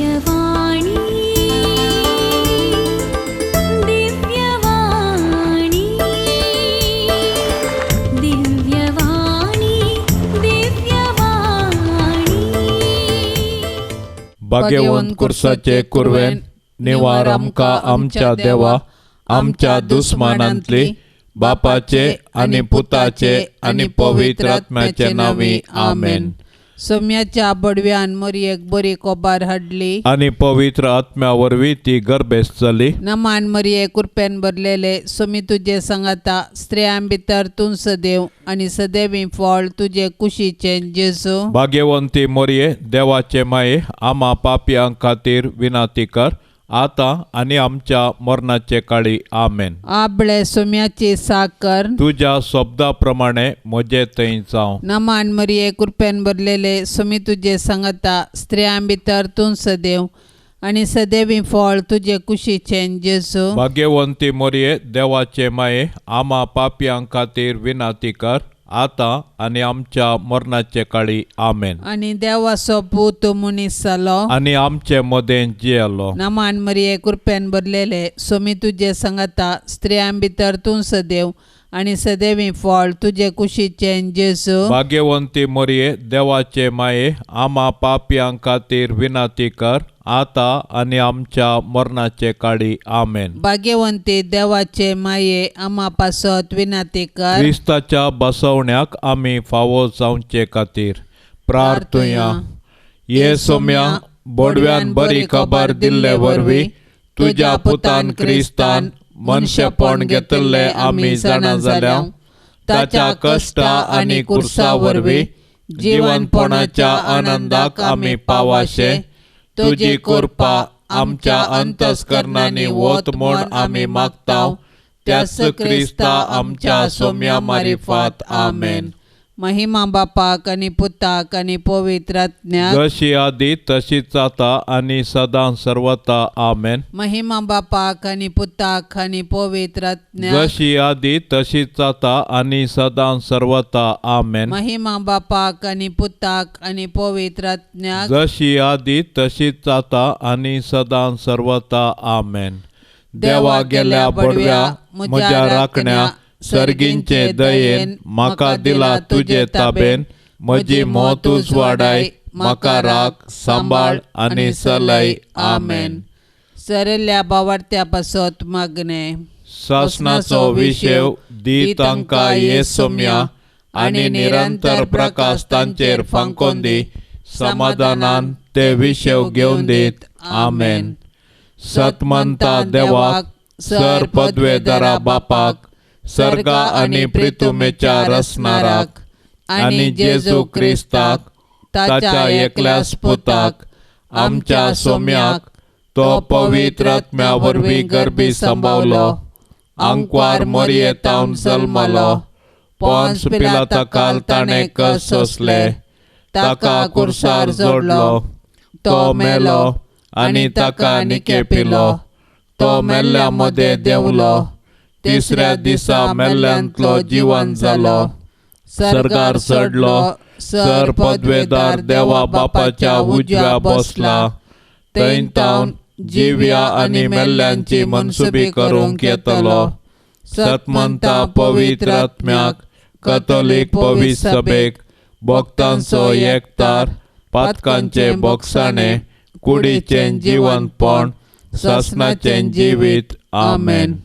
दिव्यवाणी दिव्यवाणी दिव्यवाणी दिव्यवाणी. भाग्यवंत कुर्साचे कुरवेन निवार आमकां आमच्या देवा आमच्या दुस्मानांतली बापाचे आनी पुताचे आनी पवित्र आत्म्याचे नांवी आमेन. सोम्याच्या बडव्यान मरयेक बरी कोबार हाडली आनी पवित्र आत्म्या वरवीं ती गर्भेस्त जाली. नमान मरये कुरपेन भरलेले सोमी तुजे सांगाता, स्त्रियां भितर तूं सदैव आनी सदैवी फळ तुजे कुशीचें जेजू. भाग्यवंती मोरये देवाचे माये आमा पापयां खातीर विनाती कर आतां आनी आमच्या मरणाचे काळी आमेन. आबळे सोम्याची साकर तुज्या शब्दा प्रमाणे म्हजे थंय जावं. नमान मरये कुरपेन भरलेले सोमी तुजे सांगाता, स्त्रियां भितर तूं सदैव आनी सदैवी फळ तुजे कुशीचें जेजू. भाग्यवंती मोरये देवाचे माये आमा पापयां खातीर विनाती कर आतां आनी आमच्या मरणाचे काळी आमेन. आनी देवाचो पूत मनीस जालो आनी आमचे मदें जियेलो. नमान मरये कुरपेन भरलेले सोमी तुजे सांगाता, स्त्रियां भितर तूं सदैव आनी सदैवी फळ तुजे कुशीचें जेजू. भाग्यवंती मोरये देवाचे माये आमा पापयां खातीर विनाती कर आतां आनी आमच्या मरणाचे काळी आमेन. भाग्यवंती देवाचे माये आमा पासत विनाती कर. क्रिस्ताच्या बसवण्याक आमी फावो जावचे खातीर प्रार्थुया. ये सोम्या बोडव्यान बरी खबर दिल्ले वरवीं तुज्या पुतान क्रिस्तान मनशेपण घेतिल्लें आमी जाणा जाल्या. ताच्या कश्टा आनी कुर्सा वरवीं जिवनपणाच्या आनंदाक आमी पावाशे तुजी कृपा आमच्या अंतस्करणांनी वत म्हूण आमी मागता त्याच क्रिस्ता आमच्या सोम्या मारिफात आमेन. महिमा बापाक आनी पुताक आनी पवित्र आत्म्याक, जशी आदी तशीच आतां आनी सदां सर्वता आमेन. महिमा बापाक आनी पुताक आनी पवित्र आत्म्याक, जशी आदी तशीच आतां आनी सदां सर्वता आमेन. महिमा बापाक आनी पुताक आनी पवित्र आत्म्याक, जशी आदी तशीच आतां आनी सदां सर्वता आमेन. देवा गेल्या बडव्या म्हज्या राखण्या सर्गींचे दयेन म्हाका दिला तुजे ताबेन म्हजी मौत उजवाडाय म्हाका राख सांबाळ आनी सलय आमेन. सरल्या बावडत्या पासत मागणे. सासणाचो विशेव दी तांकां ये सोम्या आनी निरंतर प्रकाश तांचेर फांकोन दी समाधानान ते विशेव घेवन दीत आमेन. सतमंता देवाक सर पदवेदारा बापाक सर्गा आनी प्रितुमेच्या रसनाराक आनी जेजू क्रिस्ताक ताच्या एकल्याच पुताक आमच्या सोम्याक तो पवित्र आत्म्या वरवीं गर्भी सांबावलो आंकवार मोरयेतावन जल्मलो पोन्स पिलाता काल ताणें कस सोंसले ताका कुर्सार जोडलो तो मेलो आनी ताका निकेपिलो तो मेल्ल्या मदें देंवलो तिसऱ्या दिसा मेल्ल्यांतलो जिवन जालो सर्गार चडलो सर पदवेदार देवा बापाच्या उजव्या बसला थंय तावन जिव्या आनी मेल्ल्यांची मनसुबी करूंक येतलो. सतमंता पवित्र आत्म्याक कथोलीक पवित्र सभेक भक्तांचो एकतार पातकांचे बोगसाणे कुडीचें जिवनपण सासणाचें जिवीत आमेन.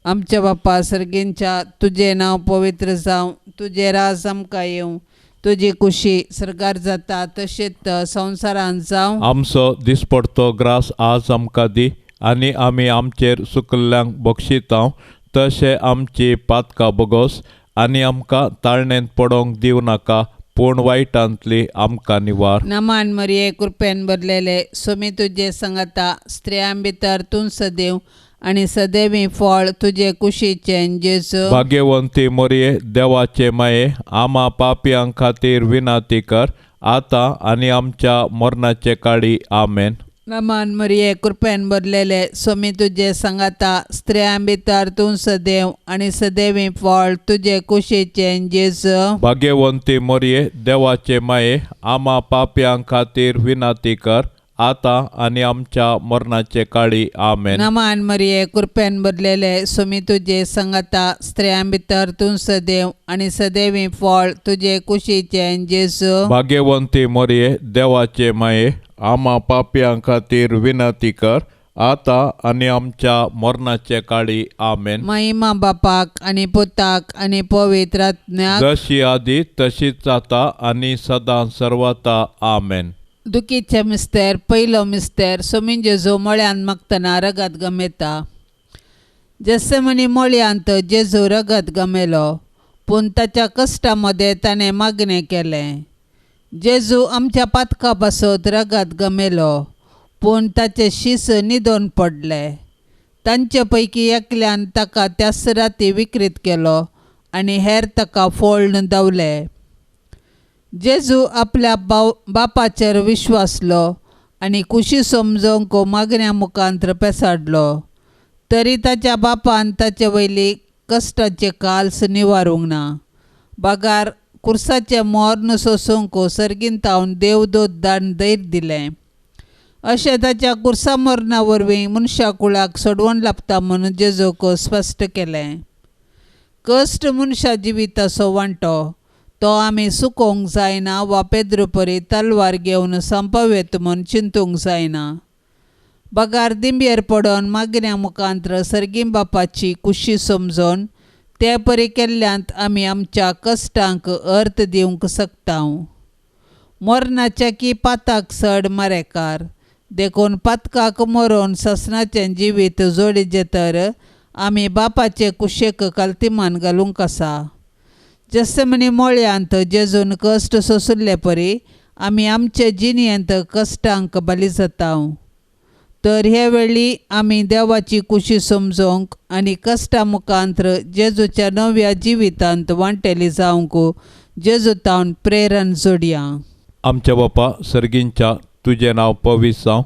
आमच्या बापा सर्गींच्या तुजें नांव पवित्र जावं, तुजें राज आमकां येवं, तुजी कुशी सर्गार जाता तशेंच संवसारांत जावं. आमचो दिसपडतो ग्रास आज आमकां दी आनी आमी आमचेर सुकल्ल्यांक बक्षितांव तशें आमची पातकां बोगोस आनी आमकां ताळणेंत पडोवंक दिवं नाका पूण वायटांतली आमकां निवार. नमान मरिये कृपेन भरलेले सोमी तुजे सांगाता, स्त्रियां भितर तूं सदैव आनी सदैवी फळ तुजे कुशीचें जेजू. भाग्यवंती मोरये देवाचे माये आमा पापयां खातीर विनाती कर आतां आनी आमच्या मरणाचे काळी आमेन. नमान मरिये कृपेन भरलेले सोमी तुजे सांगाता, स्त्रियां भितर तूं सदैव आनी सदैवी फळ तुजे कुशीचें जेजू. भाग्यवंती मोरये देवाचे माये आमा पापयां खातीर विनाती कर आतां आनी आमच्या मरणाचे काळी. आमेन. नमान मरिये, कृपेन भरलेले, सुमी तुजे संगता, स्त्रियां भितर तूं सदैव आनी सदैवी फळ तुजे कुशीचें जेजू. भाग्यवंती मरिये, देवाचे माये, आमा पापयां खातीर विनंती कर, आतां आनी आमच्या मरणाचे काळी. आमेन. महिमा बापाक आनी पुताक आनी पवित्र आत्म्याक, जशी आदी तशीच आतां आनी सदां सर्वता. आमेन. दुखीचे मिस्तेर. पयलो मिस्तेर. सोमीन जेजू मळ्यांत मागतना रगत गमेता. जेसेमनी मळयांत जेजू रगत गमेलो, पूण ताच्या कश्टा मदें ताणें मागणें केलें. जेजू आमच्या पातका पासत रगत गमेलो, पूण ताचे शीस न्हिदोन पडले. तांचे पैकी एकल्यान ताका त्याच राती विक्रीत केलो आनी हेर ताका फोळ्ण धांवले. जेजू आपल्या बापाचेर विश्वासलो आनी कुशी समजोवंक मागण्या मुखांत पेसाडलो, तरी ताच्या बापान ताचे वयली कश्टाचे काल्स निवारूंक ना. बगार कुर्साचें मर्ण सोसूंक सर्गींतावन देवदूत दान धैर्य दिलें. अशें ताच्या कुर्सा मरणा वरवीं मनशा कुळाक सोडवण लाबता म्हूण जेजूक स्पश्ट केलें. कश्ट मनशा जिविताचो वांटो, तो आमी सुकोवंक जायना वा पेद्रुपरी तलवार घेवन संपवेत म्हूण चिंतूंक जायना. बगार दिंबयेर पडोन मागण्या मुखांत्र सर्गीं बापाची कुशी समजून ते परी केल्ल्यांत आमी आमच्या कश्टांक अर्थ दिवंक शकता. मरणाच्या की पाताक चड मारेकार, देखून पातकाक मरोन ससनाचें जिवीत जोडीचें तर आमी बापाचे कुशेक कल्तिमान घालूंक आसा. जेसेमनी मळयांत जेजून कश्ट सोंशिल्ले परी आमी आमचे जिणेंत कश्टांक बली जाता. तर हे वेळी आमी देवाची कुशी समजोवंक आनी कश्टा मुखांत्र जेजूच्या नव्या जिवितांत वांटेली जावंक जेजू तावन प्रेरण जोडया. आमच्या बापा सर्गींच्या, तुजें नांव पवित्र जावं,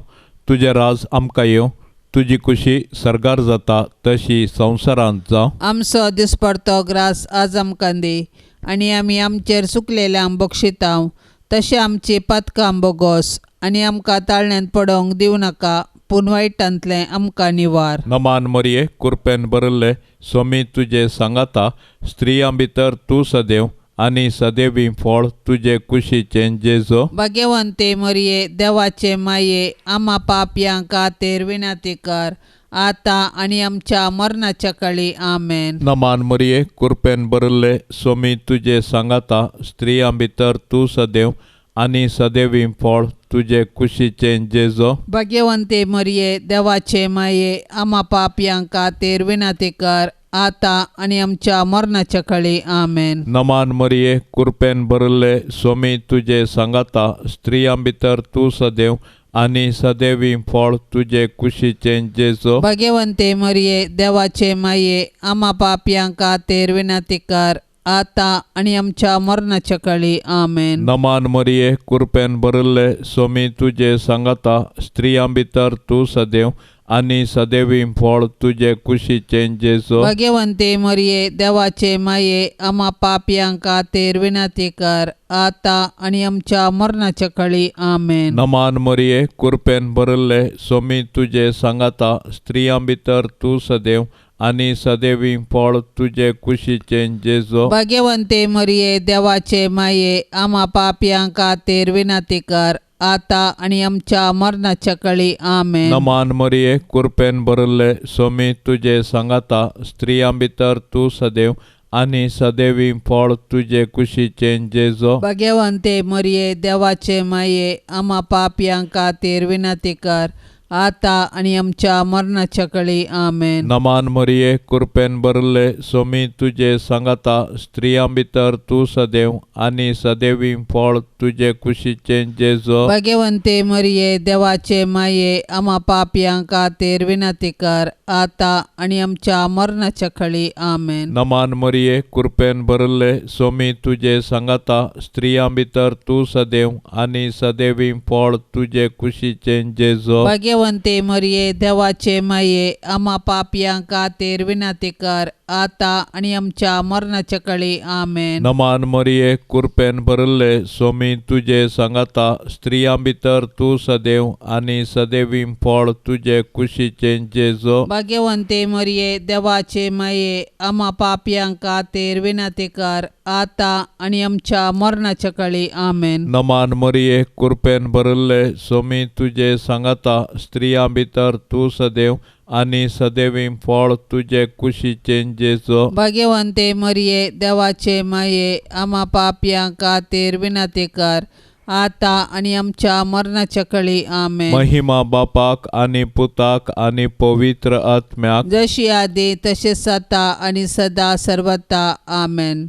तुजें राज आमकां येवं, तुजी कुशी सर्गार जाता तशी संवसारांत जावं. आमचो दिसपडतो ग्रास आज आमकां दी, आनी आमी आमचेर चुकलेल्यांक बक्षितांव तशें आमची पातकां बोगोस, आनी आमकां ताळण्यांत पडोवंक दिवं नाका, पूण वायटांतलें आमकां निवार. नमान मरिये, कुरपेन भरिल्ले, स्वामी तुजे सांगाता, स्त्रियां भितर तूं सदैव आनी सदैवी फळ तुजे कुशीचें जेजू. भाग्यवंते मरिये, देवाचे माये, आमा पापयां खातीर विनंती कर, आतां आनी आमच्या मरणाच्या काळी. आमेन. नमान मरिये, कुरपेन भरिल्ले, स्वामी तुजे सांगाता, स्त्रियां भितर तूं सदैव आनी सदैवी फळ तुजे कुशीचें जेजू. भाग्यवंते मरिये, देवाचे माये, आमा पापयां खातीर विनंती कर, आतां आनी आमच्या मरणाच्या काळी. आमेन. नमान मरिये, कुरपेन भरिल्ले, स्वामी तुजे सांगाता, स्त्रियां भितर तूं सदैव आनी सदैवी फळ तुजे कुशीचें जेजू. भाग्यवंते मरिये, देवाचे माये, आमा पापयां खातीर विनंती कर, आतां आनी आमच्या मरणाच्या काळी. आमेन. नमान मरिये, कुरपेन भरिल्ले, स्वामी तुजे सांगाता, स्त्रियां भितर तूं सदैव आनी सदैवी फळ तुजे कुशीचें जेजू. भाग्यवंते मरिये, देवाचे माये, आमा पापयां खातीर विनंती कर, आतां आनी आमच्या मरणाच्या काळी. आमेन. नमान मरिये, कुरपेन भरिल्ले, स्वामी तुजे सांगाता, स्त्रियां भितर तूं सदैव आनी सदैवी फळ तुजे कुशीचें जेजू. भाग्यवंते मरिये, देवाचे माये, आमा पापयां खातीर विनंती कर, आतां आनी आमच्या मरणाच्या काळी. आमेन. नमान मरिये, कुरपेन भरिल्ले, स्वामी तुजे सांगाता, स्त्रियां भितर तूं सदैव आनी सदैवी फळ तुजे कुशीचें जेजू. भाग्यवंते मरिये, देवाचे माये, आमा पापयां खातीर विनंती कर, आतां आनी आमच्या मरणाच्या काळी. आमेन. नमान मरिये, कुरपेन भरिल्ले, स्वामी तुजे सांगाता, स्त्रियां भितर तूं सदैव आनी सदैवी फळ तुजे कुशीचें जेजू. भाग्यवंते मरिये, देवाचे माये, आमा पापयां खातीर विनंती कर, आतां आनी आमच्या मरणाच्या काळी. आमेन. नमान मरिये, कुरपेन भरिल्ले, स्वामी तुजे सांगाता, स्त्रियां भितर तूं सदैव आनी सदैवी फळ तुजे कुशीचें जेजू. भाग्यवंते मरिये, देवाचे माये, आमा पापयां खातीर विनंती कर, आतां आनी आमच्या मरणाच्या काळी. आमेन. नमान मरिये, कुरपेन भरिल्ले, सोमी तुजे सांगाता, स्त्रियां भितर तूं सदैव आनी सदैवी फळ तुजे कुशीचें जेजो. भाग्यवंते मरिये, देवाचे माये, आमा पापयांक खातीर विनंती कर, आतां आनी आमच्या मरणाच्या काळी. आमेन. नमान मरिये, कुरपेन भरिल्ले, सोमी तुजे सांगाता, स्त्रियां भितर तूं सदैव आनी सदैवी फळ तुजे कुशीचें जेजो. भाग्यवंते मरिये, देवाचे माये, आमा पापयांक खातीर विनंती कर, आतां आनी आमच्या मरणाच्या काळी. आमेन. महिमा बापाक आनी पुताक आनी पवित्र आत्म्याक, जशी आदी तशें आतां आनी सदा सर्वता. आमेन.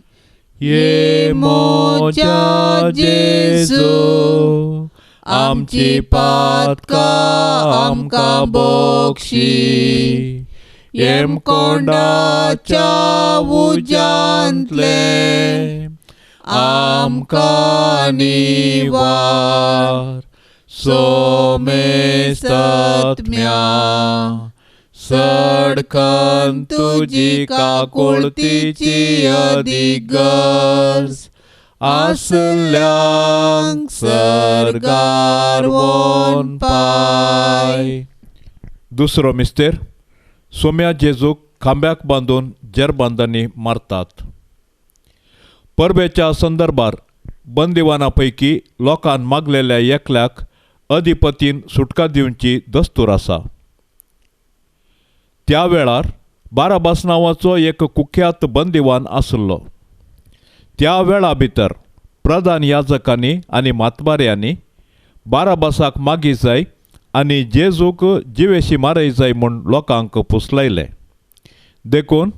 ये मोज्या जेजू, आमची पातकां आमकां बक्षी, येमकोंडाच्या उज्यांतले आमकां निवार, सोमेस्तात्म्या सडकन तुजी काकुळतीची अदीक गरज आसल्यांक सर्गार वोन पाय. दुसरो मिस्तेर, सोम्या जेजूक खांब्याक बांदून जेरबांदांनी मारतात. परबेच्या संदर्भार बंदिवाना पैकी लोकान मागलेल्या एकल्याक अधिपतीन सुटका दिवची दस्तूर आसा. त्या वेळार बाराबास नांवाचो एक कुख्यात बंदिवान आसलो. त्या वेळा भितर प्रधान याजकांनी आनी मातबाऱ्यांनी बाराबासाक मागी जाय आनी जेजूक जिवेशी मारय जाय म्हूण लोकांक पुसलायलें. देखून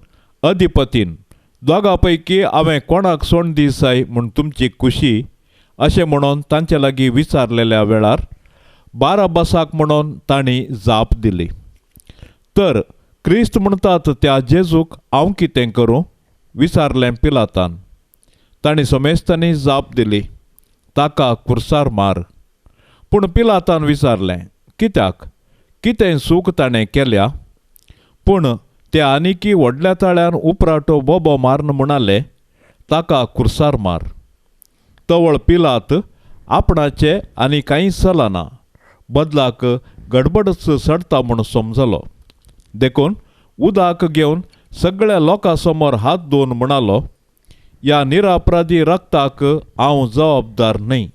अधिपतीन दोगां पैकी हांवें कोणाक सोंड दी जाय म्हूण तुमची खुशी अशें म्हणून तांचे लागीं विचारलेल्या वेळार बाराबासाक म्हणून तांणी जाप दिली. तर क्रिस्त म्हणटात त्या जेजूक हांव कितें करूं विचारलें पिलातान. तांणी समेस्तांनी जाप दिली, ताका कुर्सार मार. पूण पिलातान विचारलें, कित्याक, कितें चूक ताणें केल्या? पूण ते आनिकी व्हडल्या ताळ्यान उपराटो बोबो मारून म्हणाले, ताका कुर्सार मार. तवळ पिलात आपणाचे आनी कांय चलना, बदलाक गडबडच चडटा म्हूण समजलो. देखून उदक घेवन सगळ्या लोकां समोर हात धुवन म्हणालो, ह्या निरापराधी रक्ताक हांव जबाबदार न्हय,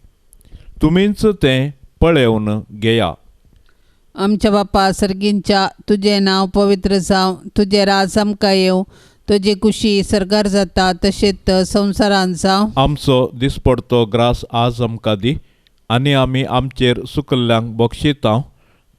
तुमीच तें पळेवन घेया. आमच्या बापा सर्गींच्या, तुजें नांव पवित्र जावं, तुजें राज आमकां येवं, तुजी कुशी सर्गार जाता तशेंच संवसारांत जावं. आमचो दिसपडतो ग्रास आज आमकां दी, आनी आमी आमचेर सुकल्ल्यांक बक्षिता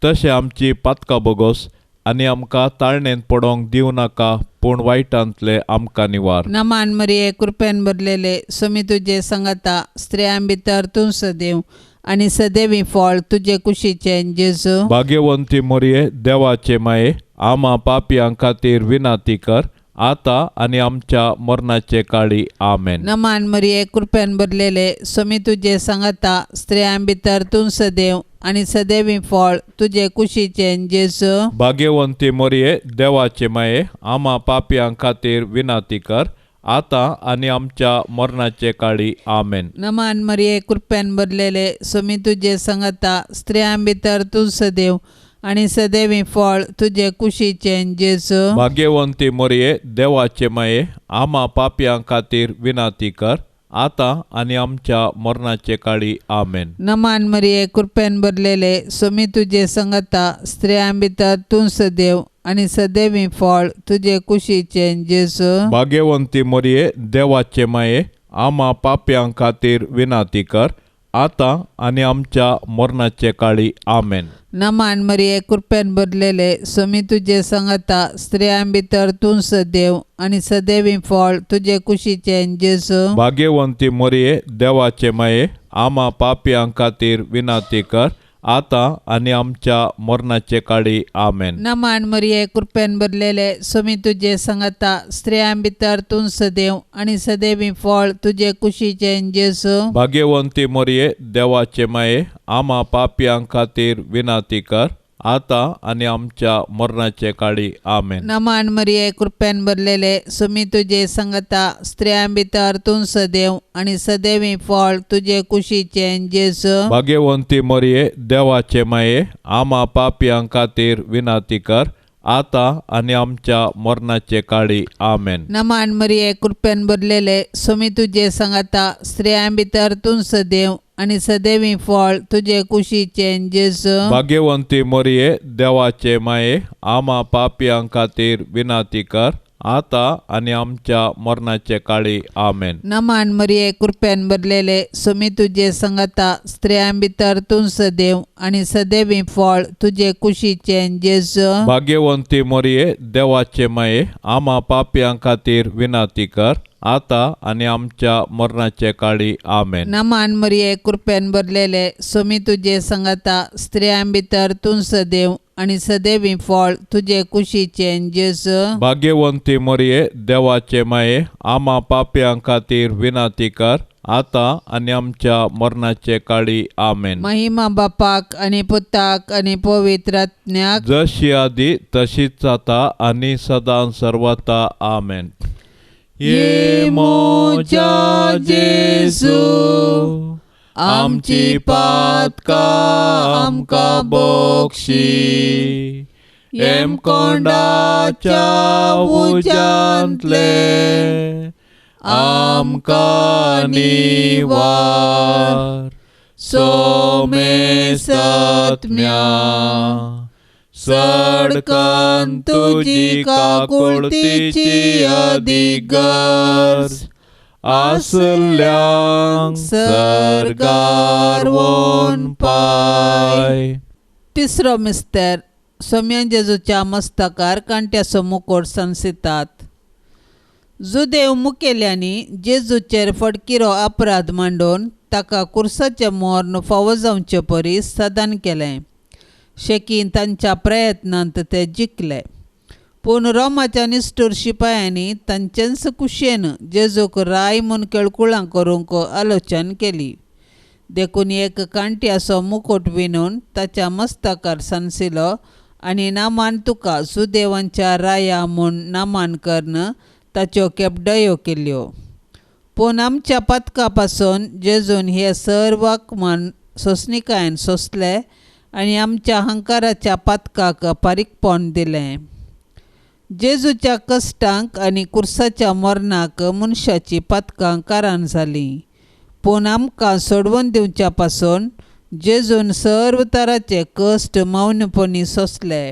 तशें आमची पातकां बोगोस, आनी आमकां ताळणेंत पडोंक दिवं नाका, पूण वायटांतले आमकां निवार. नमान मरिये, कृपेन भरलेले, सोमी तुजे सांगाता, स्त्रियां भितर तूं सदैव आनी सदैवी फळ तुजे कुशीचें जेजू. भाग्यवंती मरिये, देवाचे माये, आमा पापयां खातीर विनंती कर, आतां आनी आमच्या मरणाचे काळी. आमेन. नमान मरिये, कृपेन भरलेले, सोमी तुजे सांगाता, स्त्रियां भितर तूं सदैव आनी सदैवी फळ तुजे कुशीचें जेजू. भाग्यवंती मरिये, देवाचे माये, आमा पापयां खातीर विनंती कर, आतां आनी आमच्या मरणाचे काळी. आमेन. नमान मरिये, कृपेन भरलेले, सोमी तुजे सांगाता, स्त्रियां भितर तूं सदैव आनी सदैवी फळ तुजे कुशीचें जेजू. भाग्यवंती मरिये, देवाचे माये, आमा पापयां खातीर विनंती कर, आतां आनी आमच्या मरणाचे काळी. आमेन. नमान मरिये, कृपेन भरलेले, सोमी तुजे सांगाता, स्त्रियां भितर तूं सदैव आनी सदैवी फळ तुजे कुशीचें जेजू. भाग्यवंती मरिये, देवाचे माये, आमा पापयां खातीर विनंती कर, आतां आनी आमच्या मरणाचे काळी. आमेन. नमान मरिये, कृपेन भरलेले, सोमी तुजे सांगाता, स्त्रियां भितर तूं सदैव आनी सदैवी फळ तुजे कुशीचें जेजू. भाग्यवंती मरिये, देवाचे माये, आमा पापयां खातीर विनंती कर, आतां आनी आमच्या मरणाचे काळी. आमेन. नमान मरिये, कृपेन भरलेले, सोमी तुजे सांगाता, स्त्रियां भितर तूं सदैव आनी सदैवी फळ तुजे कुशीचें जेजू. भाग्यवंती मरिये, देवाचे माये, आमा पापयां खातीर विनंती कर, आतां आनी आमच्या मरणाचे काळी. आमेन. नमान मरिये, कृपेन भरलेले, सुमी तुजे संगता, स्त्रियां भितर तूं सदैव आनी सदैवी फळ तुजे कुशीचें जेजू. भाग्यवंती मरिये, देवाचे माये, आमा पापयां खातीर विनंती कर, आतां आनी आमच्या मरणाचे काळी. आमेन. नमान मरिये, कृपेन भरलेले, सुमी तुजे संगता, स्त्रियां भितर तूं सदैव आनी सदैवी फळ तुजे कुशीचें जेजू. भाग्यवंती मरिये, देवाचे माये, आमा पापयां खातीर विनंती कर, आतां आनी आमच्या मरणाचे काळी. आमेन. नमान मरिये, कृपेन भरलेले, सुमी तुजे संगता, स्त्रियां भितर तूं सदैव आनी सदैवी फळ तुजे कुशीचें जेजू. भाग्यवंती मरिये, देवाचे माये, आमा पापयां खातीर विनंती कर, आतां आनी आमच्या मरणाचे काळी. आमेन. नमान मरिये, कृपेन भरलेले, सुमी तुजे संगता, स्त्रियां भितर तूं सदैव आनी सदैवी फळ तुजे कुशीचें जेजू. भाग्यवंती मरिये, देवाचे माये, आमा पापयां खातीर विनंती कर, आतां आनी आमच्या मरणाचे काळी. आमेन. महिमा बापाक आनी पुताक आनी पवित्र आत्म्याक, जशी आदी तशीच आतां आनी सदां सर्वता. आमेन. ये मोज्या जेजू, आमची पातकां आमकां बक्षी, हेमकोंडाच्या उज्यांतले आमकां निवार. सोमेसत्म्या सडकन तुजी काकुळतीची अधिगर्ज आसल्यांक सर्गार वोन पाय. तिसरो मिस्तर सोम्यान जेजूच्या मस्तकार कांट्याचो मुकोट संसितात. जुदेव मुखेल्यांनी जेजूचेर फटकिरो अपराध मांडून ताका कुर्साचें मर्ण फावो जावचे परी साधन केलें. शेकीन तांच्या प्रयत्नांत ते जिखले, पूण रोमाच्या निश्ठूर शिपायांनी तांचेच कुशेन जेजूक राय म्हूण केळकुळां करूंक आलोचन केली. देखून एक कांट्याचो मुकोट विणून ताच्या मस्तकार सांसिलो आनी नामान तुका सुदेवांच्या राया म्हूण नामान करून ताच्यो केपडयो केल्यो. पूण आमच्या पातका पासून जेजून हे सर्व अपमान सोंसणिकायेन सोंसले आनी आमच्या हंकाराच्या पातकाक फारीकपण दिलें. जेजूच्या कश्टांक आनी कुर्साच्या मरणाक मनशाची पातकां कारण जालीं, पूण आमकां सोडवून दिवच्या पासून जेजून सर्व तराचे कश्ट मौनपणी सोंसले.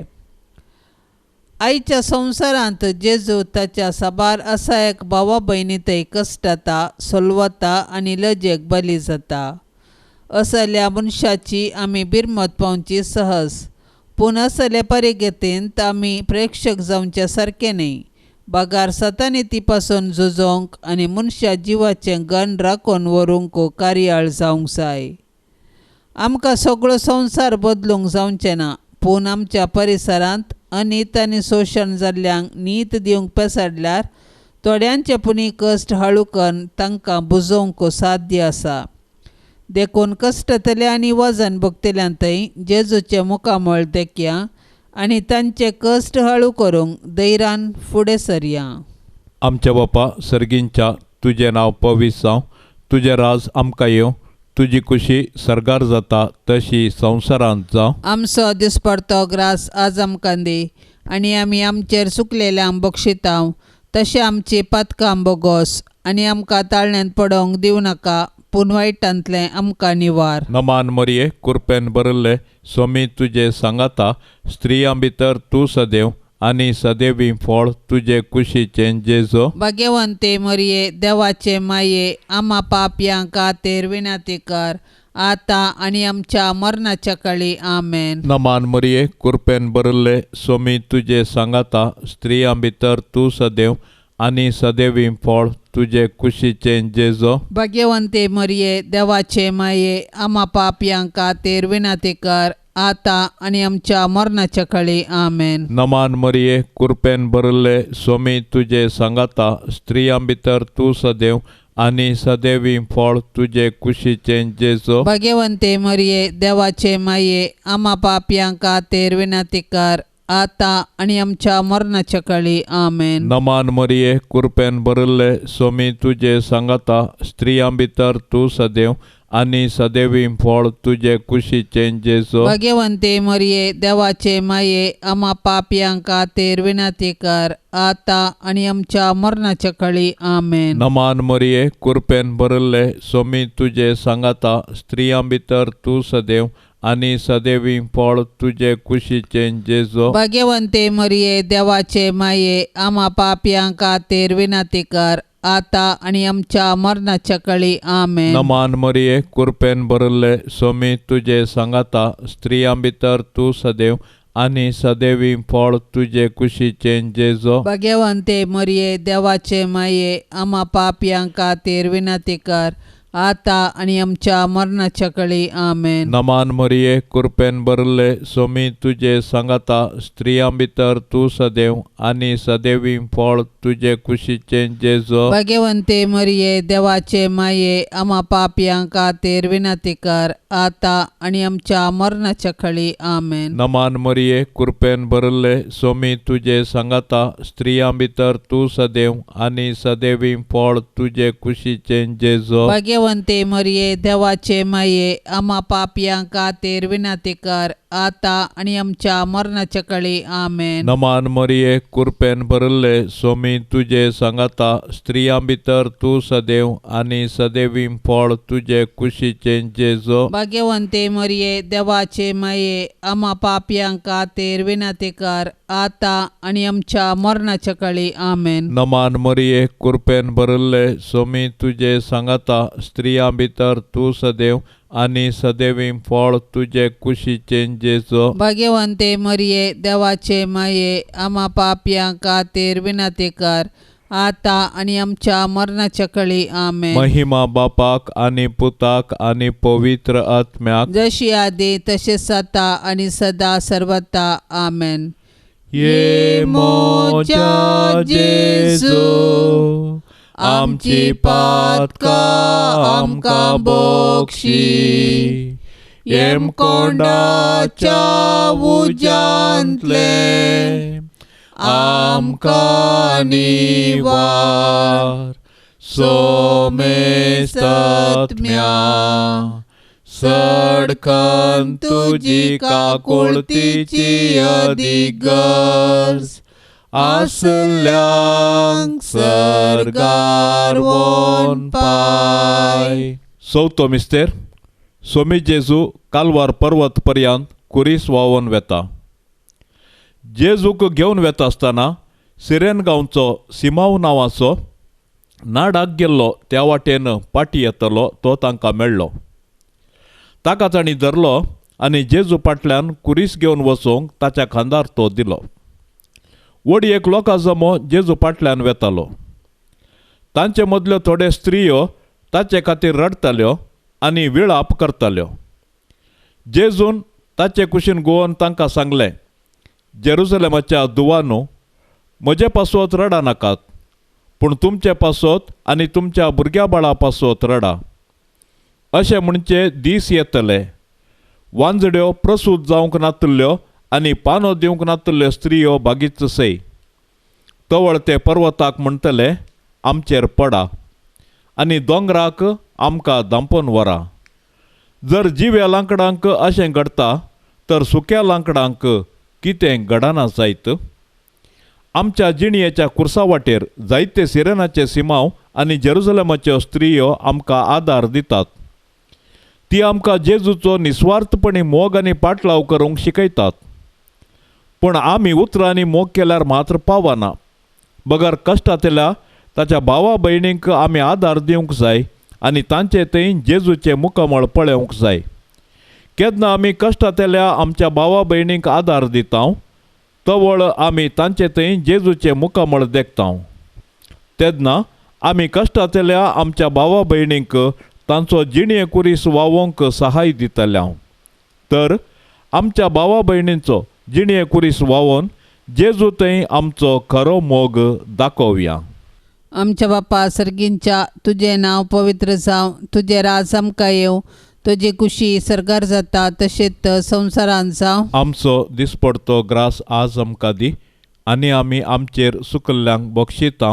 आयच्या संवसारांत जेजू ताच्या साबार असायक भावा भयणी थंय कश्टता, सोलवता आनी लजेक बली जाता. असल्या मनशाची आमी बिरमत पावची सहज, पूण असले परिगतींत आमी प्रेक्षक जावचे सारकें न्हय. बगार सतानिती पासून झुजोवंक आनी मनशा जिवाचें गण राखून व्हरूंक कार्याळ जावंक जाय. आमकां सगळो संवसार बदलूंक जावचें ना, पूण आमच्या परिसरांत अनीत आनी शोशण जाल्ल्यांक नीत दिवंक पेसाडल्यार थोड्यांचे पुणी कश्ट हळू करून तांकां बुजोवंक साध्य आसा. देखून कश्टतले आनी वजन भोगतल्यां थंय जेजूचें मुखामळ देखया आनी तांचे कश्ट हळू करूंक धैर्यान फुडें सरया. आमच्या बापा सर्गींच्या, तुजें नांव पवित्र जावं, तुजें राज आमकां येवं, तुजी कुशी सर्गार जाता तशी संवसारांत जावं. आमचो दिसपडतो ग्रास आज आमकां दी आनी आमी आमचेर चुकलेल्यांक बक्षितांव तशें आमची पातकां बोगोस आनी आमकां ताळण्यांत पडोवंक दिवं नाका, पूण वायटांतलें आमकां निवार. नमान मरिये, कुरपेन भरिल्ले, स्वामी तुजे सांगाता, स्त्रियां भितर तूं सदैव आनी सदैवी फळ तुजे कुशीचें जेजू. भाग्यवंते मरिये, देवाचे माये, आमा पापयां खातीर विनंती कर, आतां आनी आमच्या मरणाच्या काळी. आमेन. नमान मरिये, कुरपेन भरिल्ले, स्वामी तुजे सांगाता, स्त्रियां भितर तूं सदैव आनी सदैवी फळ तुजे कुशीचें जेजू. भाग्यवंते मरिये, देवाचे माये, आमा पापयां खातीर विनंती कर, आतां आनी आमच्या मरणाच्या काळी. आमेन. नमान मरिये, कुरपेन भरिल्ले, स्वामी तुजे सांगाता, स्त्रियां भितर तूं सदैव आनी सदैवी फळ तुजे कुशीचें जेजू. भाग्यवंते मरिये देवाचे माये, आमा पापयां खातीर विनंती कर आतां आनी आमच्या मरणाच्या काळी. आमेन. नमान मरिये, कृपेन भरिल्ले, स्वामी तुजे सांगाता, स्त्रियां भितर तूं सदैव आनी सदैवी फळ तुजे कुशीचें जेजू. भाग्यवंते मरिये देवाचे माये, आमा पापयां खातीर विनंती कर आतां आनी आमच्या मरणाच्या काळी. आमेन. नमान मरिये, कृपेन भरिल्ले, स्वामी तुजे सांगाता, स्त्रियां भितर तूं सदैव आनी सदैवी फळ तुजे कुशीचें जेजू. भाग्यवंते मरिये देवाचे माये, आमा पापयां खातीर विनंती कर आतां आनी आमच्या मरणाच्या काळी. आमेन. नमान मरिये, कृपेन भरिल्ले, स्वामी तुजे सांगाता, स्त्रियां भितर तूं सदैव आनी सदैवी फळ तुजे कुशीचें जेजू. भाग्यवंते मरिये देवाचे माये, आमा पापयां खातीर विनंती कर आतां आनी आमच्या मरणाच्या काळी. आमेन. नमान मरिये, कृपेन भरिल्ले, स्वामी तुजे सांगाता, स्त्रियां भितर तूं सदैव आनी सदैवी फळ तुजे कुशीचें जेजू. भाग्यवंते मरिये देवाचे माये, आमा पापयां खातीर विनंती कर आतां आनी आमच्या मरणाच्या काळी. आमेन. नमान मरिये, कृपेन भरिल्ले, स्वामी तुजे सांगाता, स्त्रियां भितर तूं सदैव आनी सदैवी फळ तुजे कुशीचें जेजू. भाग्यवंते मरिये देवाचे माये, आमा पापयां खातीर विनंती कर आतां आनी आमच्या मरणाच्या काळी. आमेन. नमान मरिये, कृपेन भरिल्ले, स्वामी तुजे सांगाता, स्त्रियां भितर तूं सदैव आनी सदैवी फळ तुजे कुशीचें जेजू. भाग्यवंते मरिये देवाचे माये, आमा पापयां खातीर विनंती कर आतां आनी आमच्या मरणाच्या काळी. आमेन. नमान मरिये, कृपेन भरिल्ले, स्वामी तुजे सांगाता, स्त्रियां भितर तूं सदैव आनी सदैवी फळ तुजे कुशीचें जेजू. भाग्यवंते मरिये देवाचे माये, आमा पापयां खातीर विनंती कर आतां आनी आमच्या मरणाच्या काळी. आमेन. महिमा बापाक आनी पुताक आनी पवित्र आत्म्याक, जशी आदी तशें आतां आनी सदा सर्वता. आमेन. ये मोज्या जेजू, आमची पातकां आमकां बक्षी, येमकोंडाच्या उज्यांतले आमकां निवार, सोमेस्तात्म्या सडकन तुजी काकुळतीची अदीक गरज आसल्यांक सर्गार वोन पाय. चवथो मिस्तेर, सोमी जेजू कालवार पर्वत पर्यंत कुरीस व्हांवोन वेता. जेजूक घेवन वेता आसतना सिरेन गांवचो सिमांव नांवाचो नाडाक गेल्लो त्या वाटेन पाटी येतलो तो तांकां मेळ्ळो. ताका तांणी धरलो आनी जेजू फाटल्यान कुरीस घेवन वचूंक ताच्या खांदार तो दिलो. व्हड एक लोकां जमो जेजू फाटल्यान वेतालो. तांचे मदल्यो थोड्यो स्त्रियो ताचे खातीर रडटाल्यो आनी विळाप करताल्यो. जेजून ताचे कुशीन गोवन तांकां सांगलें, जेरुजलेमाच्या दुवानू, म्हजे पासत रडा नाकात, पूण तुमचे पासत आनी तुमच्या भुरग्या बाळा पासत रडा. अशें म्हणचे दीस येतले, वांजड्यो प्रसूत जावंक नातल्ल्यो आनी पानो दिवंक नातल्ल्यो स्त्रियो बागीच सय. तवळ ते पर्वताक म्हणटले, आमचेर पडा, आनी दोंगराक आमकां धांपून व्हरा. जर जिव्या लांकडांक अशें घडटा तर सुक्या लांकडांक कितें घडना जायत? आमच्या जिणयेच्या कुर्सा वाटेर जायते सिरेनाचे सिमांव आनी जेरुजलेमाच्यो स्त्रियो आमकां आदार दितात. ती आमकां जेजूचो निस्वार्थपणी मोग आनी पाटलाव करूंक शिकयतात. पूण आमी उतरांनी मोग केल्यार मात्र पावना, बगर कश्टांतल्या ताच्या भावा भयणींक आमी आदार दिवंक जाय आनी तांचे थंय जेजूचें मुखामळ पळोवंक जाय. केन्ना आमी कश्टांतल्या आमच्या भावा भयणींक आदार दिता तवळ आमी तांचे थंय जेजूचें मुखामळ देखता. तेन्ना आमी कश्टांतल्या आमच्या भावा भयणींक तांचो जिणये कुरीस वावोंक सहाय दितले. तर आमच्या भावा भयणींचो जिणये कुरीस वावोन जेजू थंय आमचो खरो मोग दाखोवया. आमच्या बापा सर्गींच्या तुजें नांव पवित्र जावं, तुजें राज आमकां येवं, तुजी कुशी सर्गार जाता तशेंच संवसारांत जावं. आमचो दिसपडतो ग्रास आज आमकां दी आनी आमी आमचेर सुकल्ल्यांक बक्षिता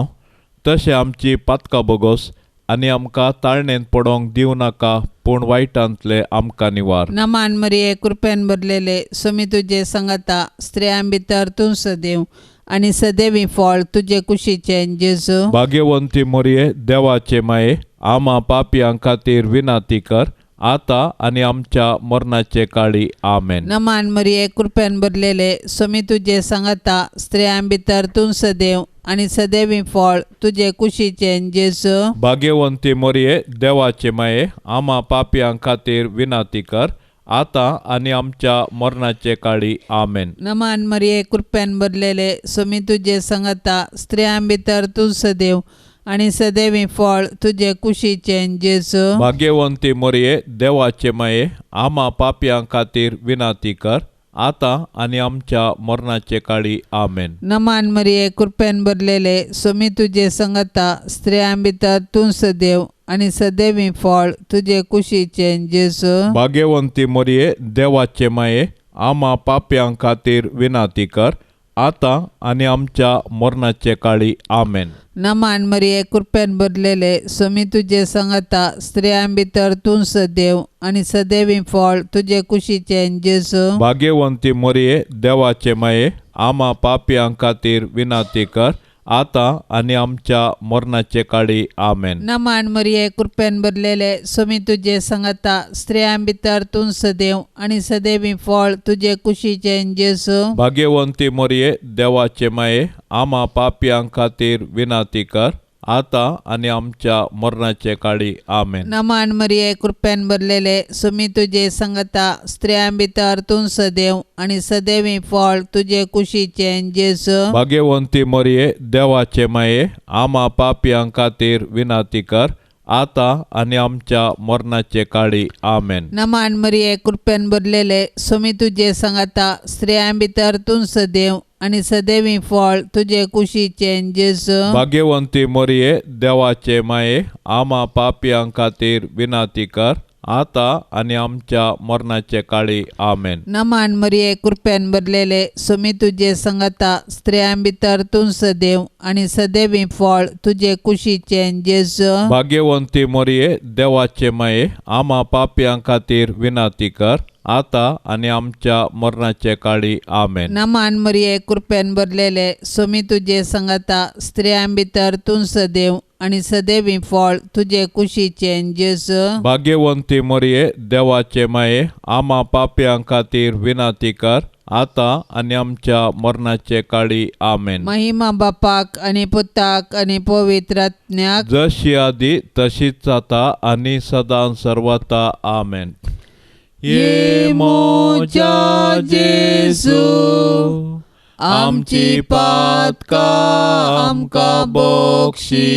तशें आमची पातकां बोगोस आनी आमकां ताळणेंत पडोंक दिवं नाका पूण वायटांतले आमकां निवार. नमान मरिये कृपेन भरलेले स्वामी तुजे सांगाता, स्त्रियां भितर तूं सदैव आनी सदैवी फळ तुजे कुशीचें जेजू. भाग्यवंती मोरये देवाचे माये आमा पापयां खातीर विनाती कर आतां आनी आमच्या मरणाचे काळी. आमेन. नमान मरिये कृपेन भरलेले स्वामी तुजे सांगाता, स्त्रियां भितर तूं सदैव आनी सदैवी फळ तुजे कुशीचें जेजू. भाग्यवंती मोरये देवाचे माये आमा पापयां खातीर विनाती कर आतां आनी आमच्या मरणाचे काळी. आमेन. नमान मरिये कृपेन भरलेले स्वामी तुजे सांगाता, स्त्रियां भितर तूं सदैव आनी सदैवी फळ तुजे कुशीचें जेजू. भाग्यवंती मोरये देवाचे माये आमा पापयां खातीर विनाती कर आतां आनी आमच्या मरणाचे काळी. आमेन. नमान मरिये कृपेन भरलेले स्वामी तुजे सांगाता, स्त्रियां भितर तूं सदैव आनी सदैवी फळ तुजे कुशीचें जेजू. भाग्यवंती मोरये देवाचे माये आमा पापयां खातीर विनाती कर आतां आनी आमच्या मरणाचे काळी. आमेन. नमान मरिये कृपेन भरलेले स्वामी तुजे सांगाता, स्त्रियां भितर तूं सदैव आनी सदैवी फळ तुजे कुशीचें जेजू. भाग्यवंती मोरये देवाचे माये आमा पापयां खातीर विनाती कर आतां आनी आमच्या मरणाचे काळी. आमेन. नमान मरिये कृपेन भरलेले स्वामी तुजे सांगाता, स्त्रियां भितर तूं सदैव आनी सदैवी फळ तुजे कुशीचें जेजू. भाग्यवंती मोरये देवाचे माये आमा पापयां खातीर विनाती कर आतां आनी आमच्या मरणाचे काळी. आमेन. नमान मरिये कृपेन भरलेले स्वामी तुजे सांगाता, स्त्रियां भितर तूं सदैव आनी सदैवी फळ तुजे कुशीचें जेजू. भाग्यवंती मोरये देवाचे माये आमा पापयां खातीर विनाती कर आतां आनी आमच्या मरणाचे काळी. आमेन. नमान मरिये कृपेन भरलेले स्वामी तुजे सांगाता, स्त्रियां भितर तूं सदैव आनी सदैवी फळ तुजे कुशीचें जेजू. भाग्यवंती मोरये देवाचे माये आमा पापयां खातीर विनाती कर आतां आनी आमच्या मरणाचे काळी. आमेन. नमान मरिये कृपेन भरलेले स्वामी तुजे सांगाता, स्त्रियां भितर तूं सदैव आनी सदैवी फळ तुजे कुशीचें जेजू. भाग्यवंती मोरये देवाचे माये आमा पापयां खातीर विनाती कर आतां आनी आमच्या मरणाचे काळी. आमेन. नमान मरिये कृपेन भरलेले स्वामी तुजे सांगाता, स्त्रियां भितर तूं सदैव आनी सदैवी फळ तुजे कुशीचें जेजू. भाग्यवंती मोरये देवाचे माये आमा पापयां खातीर विनाती कर आतां आनी आमच्या मरणाचे काळी. आमेन. महिमा बापाक आनी पुताक आनी पवित्र आत्म्याक, जशी आदी तशीच आतां आनी सदां सर्वता. आमेन. ये मोजा जेजू आमची पातकां आमकां बक्षी,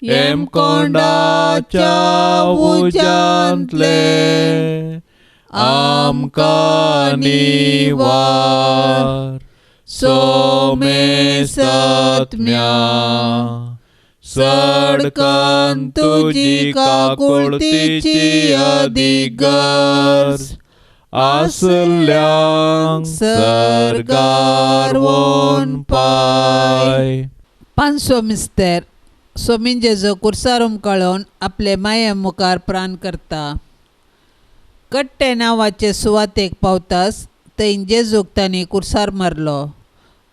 हेमकोंडाच्या उज्यांतले आमकां निवार. सोमेसत्म्या सडकन तुजी काकुळतीची अधिगर्ज आसल्यांक सर्गार वोन पाय. 500 मिस्तेर सोमीन जेजू कुर्सार उमकाळोवन आपले माये मुखार प्राण करता. कट्टे नांवाचे सुवातेक पावताच थंय जेजूक तांणी कुर्सार मारलो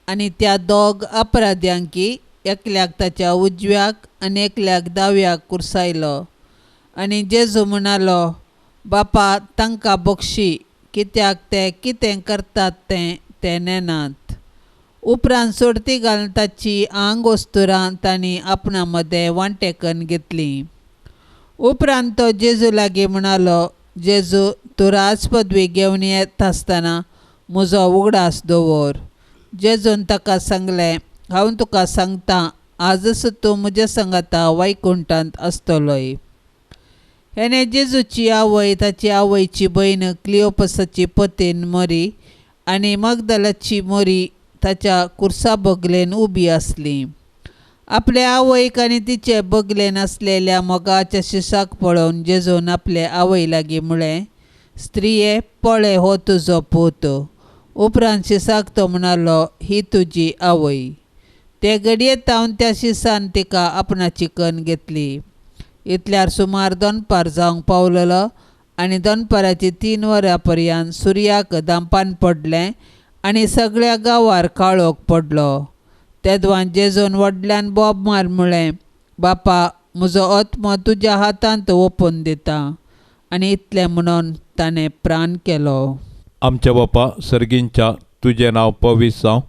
आनी त्या दोग अपराध्यांकी एकल्याक ताच्या उजव्याक आनी एकल्याक दाव्याक कुर्सायलो. आनी जेजू म्हणालो, बापा तांकां बक्षी, कित्याक ते कितें करतात तें ते नेनात. उपरांत सोडती घालून ताची आंग वस्तुरां तांणी आपणा मदें वांटेकन घेतली. उपरांत तो जेजू लागीं म्हणालो, जेजू तूं राज पदवी घेवन येता आसतना म्हजो उगडास दवर. जेजून ताका सांगलें, हांव तुका सांगता, आजच तूं म्हज्या सांगाता वैकुंठांत आसतलोय. हेणे जेजूची आवय, ताची आवयची भयण क्लियोपसाची पतीन मोरी आनी मगदलाची मोरी ताच्या कुर्सा बगलेन उबी आसली. आपले आवयक आनी तिचे बगलेन आसलेल्या मोगाच्या शिसाक पळोवन जेजून आपले आवय लागीं म्हळें, स्त्रिये पळय हो तुजो पूत. उपरांत शिसाक तो म्हणालो, ही तुजी आवय. ते घडये तावन त्या शिसान तिका आपणाची कन घेतली. इतल्यार सुमार दनपार जावंक पावलेलो आनी दनपाराची 3 वरां पर्यंत सुर्याक दांपान पडलें आनी सगळ्या गांवार काळोख पडलो. तेदवान जेजून व्हडल्यान बोब मार म्हळें, बापा, म्हजो आत्मो तुज्या हातांत ओंपून दिता. आनी इतलें म्हणून ताणें प्राण केलो. आमच्या बापा सर्गींच्या, तुजें नांव पवित्र जावं,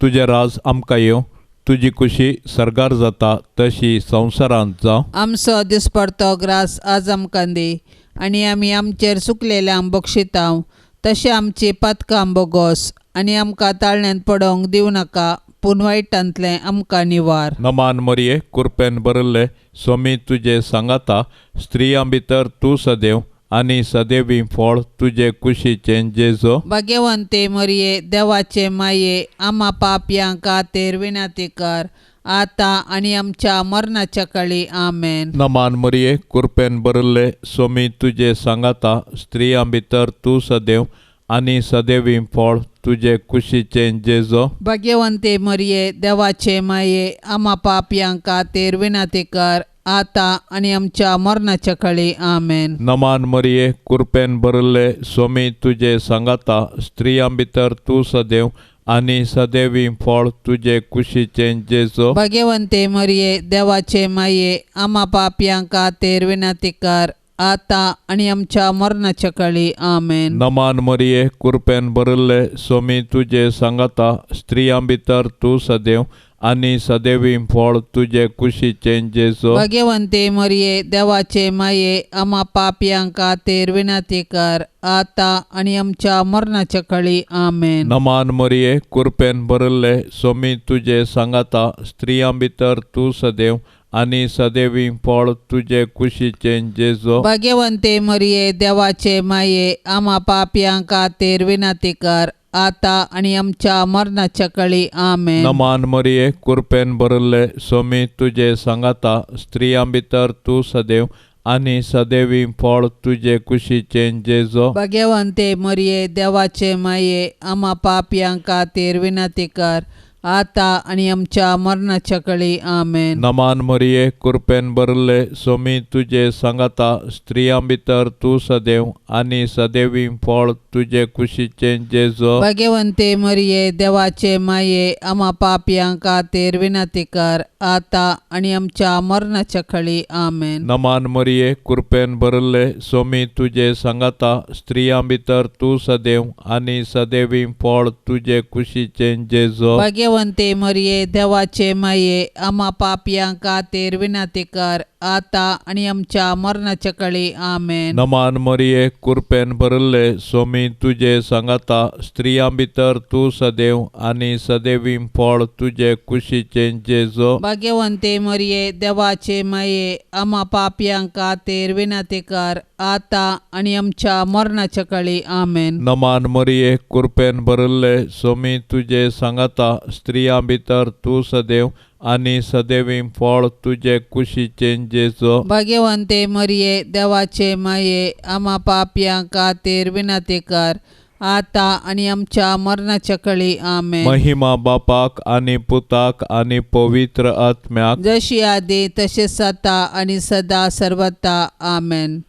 तुजें राज आमकां येवं, तुजी खुशी सर्गार जाता तशी संवसारांत जावं. आमचो दिसपडतो ग्रास आज आमकां दी आनी आमी आमचेर चुकलेल्यांक बक्षितांव तशें आमची पातकां बोगोस आनी आमकां ताळण्यांत पडोवंक दिवं नाका, पूण वायटांतलें आमकां निवार. नमान मरिये, कुरपेन भरिल्ले, स्वामी तुजे सांगाता, स्त्रियां भितर तूं सदैव आनी सदैवी फळ तुजे कुशीचें जेजो. भाग्यवंते मरिये, देवाचे माये, आमा पापयां खातीर विनंती कर आतां आनी आमच्या मरणाच्या काळी. आमेन. नमान मरिये, कुरपेन भरिल्ले, स्वामी तुजे सांगाता, स्त्रियां भितर तूं सदैव आनी सदैवी फळ तुजे कुशीचें जेजो. भाग्यवंते मरिये, देवाचे माये, आमा पापयां खातीर विनंती कर आतां आनी आमच्या मरणाच्या काळी. आमेन. नमान मरिये, कुरपेन भरिल्ले, स्वामी तुजे सांगाता, स्त्रियां भितर तूं सदैव आनी सदैवी फळ तुजे कुशीचें जेजो. भाग्यवंते मरिये, देवाचे माये, आमा पापयां खातीर विनंती कर आतां आनी आमच्या मरणाच्या काळी. आमेन. नमान मरिये, कुरपेन भरिल्ले, स्वामी तुजे सांगाता, स्त्रियां भितर तूं सदैव आनी सदैवी फळ तुजे कुशीचें जेजो. भाग्यवंते मरिये, देवाचे माये, आमा पापयां खातीर विनंती कर आतां आनी आमच्या मरणाच्या काळी. आमेन. नमान मरिये, कुरपेन भरिल्ले, स्वामी तुजे सांगाता, स्त्रियां भितर तूं सदैव आनी सदैवी फळ तुजे कुशीचें जेजो. भाग्यवंते मरिये, देवाचे माये, आमा पापयां खातीर विनंती कर आतां आनी आमच्या मरणाच्या काळी. आमेन. नमान मरिये, कुरपेन भरिल्ले, स्वामी तुजे सांगाता, स्त्रियां भितर तूं सदैव आनी सदैवी फळ तुजे कुशीचें जेजो. भाग्यवंते मरिये, देवाचे माये, आमा पापयां खातीर विनंती कर आतां आनी आमच्या मरणाच्या काळी. आमेन. नमान मरिये, कुरपेन भरिल्ले, स्वामी तुजे सांगाता, स्त्रियां भितर तूं सदैव आनी सदैवी फळ तुजे कुशीचें जेजो. भाग्यवंते मरिये, देवाचे माये, आमा पापयां खातीर विनंती कर आतां आनी आमच्या मरणाच्या काळी. आमेन. नमान मरिये, कुरपेन भरिल्ले, स्वामी तुजे सांगाता, स्त्रियां भितर तूं सदैव आनी सदैवी फळ तुजे कुशीचें जेजो. भाग्यवंते मरिये, देवाचे माये, आमा पापयां खातीर विनंती कर आतां आनी आमच्या मरणाच्या काळी. आमेन. नमान मरिये, कुरपेन भरिल्ले, स्वामी तुजे सांगाता, स्त्रियां भितर तूं सदैव आनी सदैवी फळ तुजे कुशीचें जेजो. भाग्यवंते मरिये, देवाचे माये, आमा पापयां खातीर विनंती कर आतां आनी आमच्या मरणाच्या काळी. आमेन. नमान मरिये, कुरपेन भरिल्ले, स्वामी तुजे सांगाता, स्त्रियां भितर तूं सदैव आनी सदैवी फळ तुजे कुशीचें जेजो. भाग्यवंते मरिये, देवाचे माये, आमा पापयां खातीर विनंती कर आतां आनी आमच्या मरणाच्या काळी. आमेन. महिमा बापाक आनी पुताक आनी पवित्र आत्म्याक, जशी आदी तशें आतां आनी सदा सर्वता. आमेन.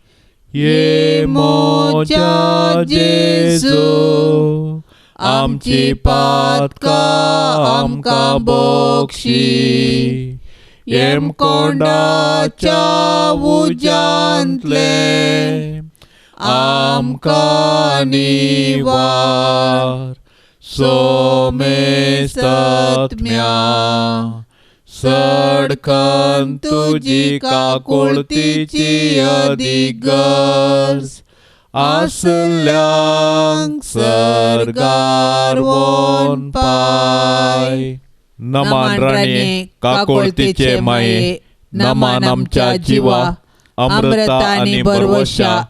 ये म्हज्या जेजू, आमची पातकां आमकां बक्षी, येमकोंडाच्या उज्यांतलें आमकां निवार. सोमेस्तात्म्या सडकन तुजी काकुळतीची अदीक गरज आसल्यांक सर्गार वोन पाय. नमान राणये, काकुळतीचे माये, नमान आमच्या जिवा, अमृता आनी भरवशा,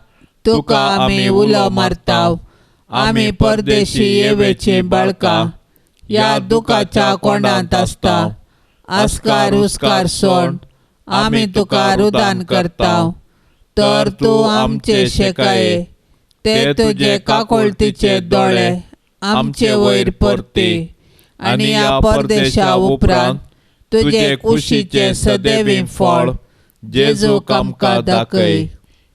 तुका आमी उलो मारताव. आमी परदेशी येवेची बाळकां ह्या दुखाच्या कोंडांत आसता. आस्कार उस्कार सोण आमी तुका रुदान करता. तर तूं आमचे शेकाये ते तुजे काकोळतीचे दोळे आमचे वयर परती आनी ह्या परदेशा उपरांत तुजे कुशीचे सदैवी फळ जेजूक आमकां दाखय.